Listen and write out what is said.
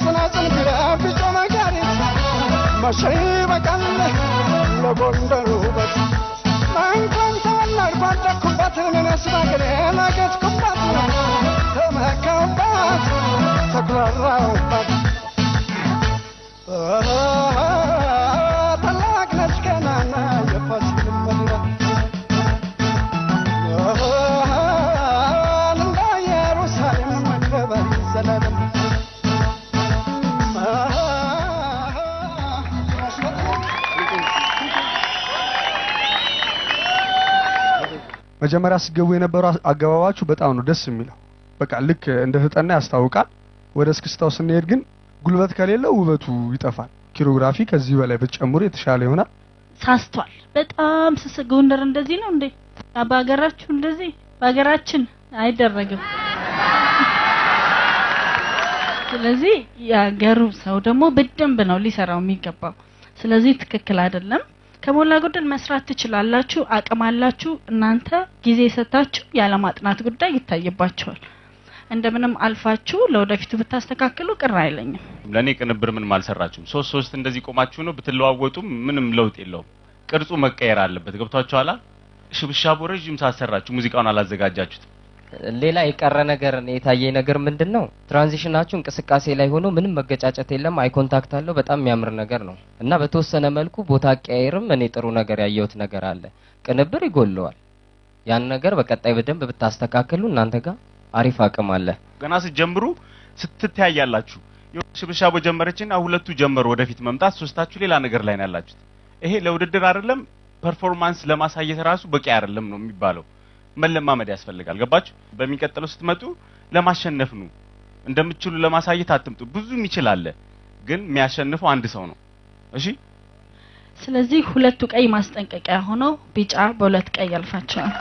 ጽናጽል ቢራ ቢጫ ነጋሪት መሸይ በቀል ለጎንደር ውበት እንኳን ተወለድኩ አደግኩባት ምንስ ባገሬ ነገስኩባት ተመካሁባት ተኩራራሁባት ታላቅ ነች ገናና የፋሲል መዲና እንደ ኢየሩሳሌም ክብር ዘላለም። መጀመሪያ ስትገቡ የነበረው አገባባችሁ በጣም ነው ደስ የሚለው። በቃ ልክ እንደተጠና ያስታውቃል። ወደ እስክስታው ስንሄድ ግን ጉልበት ከሌለው ውበቱ ይጠፋል። Choreography ከዚህ በላይ ብትጨምሩ የተሻለ ይሆናል። ሳስቷል። በጣም ስስ። ጎንደር እንደዚህ ነው እንዴ? በሀገራችሁ እንደዚህ በሀገራችን አይደረግም። ስለዚህ የሀገሩ ሰው ደግሞ በደንብ ነው ሊሰራው የሚገባው። ስለዚህ ትክክል አይደለም። ከሞላ ጎደል መስራት ትችላላችሁ፣ አቅም አላችሁ። እናንተ ጊዜ ሰጣችሁ ያለማጥናት ጉዳይ ይታይባችኋል። እንደምንም አልፋችሁ ለወደፊቱ ብታስተካክሉ ቅር አይለኝም። ለእኔ ቅንብር ምንም አልሰራችሁም። ሶስት ሶስት እንደዚህ ቆማችሁ ነው ብትለዋወጡም ምንም ለውጥ የለውም። ቅርጹ መቀየር አለበት። ገብቷችኋል? ሽብሻቦ ረዥም ሰዓት ሰራችሁ፣ ሙዚቃውን አላዘጋጃችሁትም። ሌላ የቀረ ነገር እኔ የታየኝ ነገር ምንድን ነው? Transition ኣችሁ እንቅስቃሴ ላይ ሆኖ ምንም መገጫጨት የለም። Eye contact አለው። በጣም የሚያምር ነገር ነው እና በተወሰነ መልኩ ቦታ አቀያየርም እኔ ጥሩ ነገር ያየሁት ነገር አለ። ቅንብር ይጎለዋል። ያን ነገር በቀጣይ በደንብ ብታስተካክሉ እናንተ ጋር አሪፍ አቅም አለ። ገና ስትጀምሩ ስትተያያላችሁ። ሽብሻቦ ጀመረችና ሁለቱ ጀመሩ ወደፊት መምጣት፣ ሶስታችሁ ሌላ ነገር ላይ ነው ያላችሁት። ይሄ ለውድድር አይደለም፣ performance ለማሳየት ራሱ በቂ አይደለም ነው የሚባለው። መለማመድ ያስፈልጋል። ገባችሁ? በሚቀጥለው ስትመጡ ለማሸነፍ ነው፣ እንደምትችሉ ለማሳየት አትምጡ። ብዙ የሚችል አለ፣ ግን የሚያሸንፈው አንድ ሰው ነው። እሺ። ስለዚህ ሁለቱ ቀይ ማስጠንቀቂያ ሆኖ ቢጫ በሁለት ቀይ ያልፋቸዋል።